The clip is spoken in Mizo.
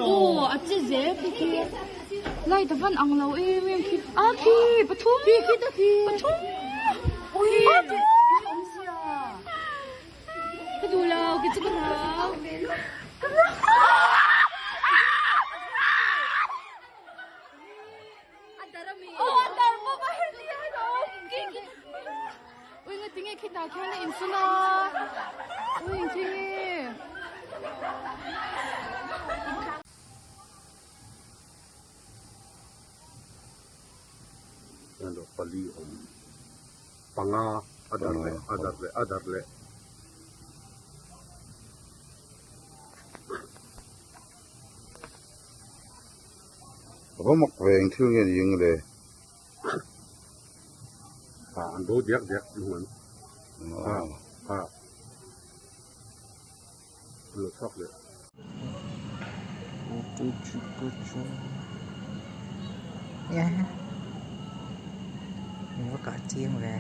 Aw a che zel khi khi light a van ang lo em em khi a khi pathum khi khi ta khi pathum ui awmzia ka duh lo kei chu ka rau Ui nga tinge khi tah khian a insun a ui engthil nge. Alo pali awm panga a dar leh a dar leh a dar leh. Va mak ve eng thil nge ni ang le? Ha an bo diak diak an huan. Ha ha an lo chhuak leh. Min va kah chiang ve.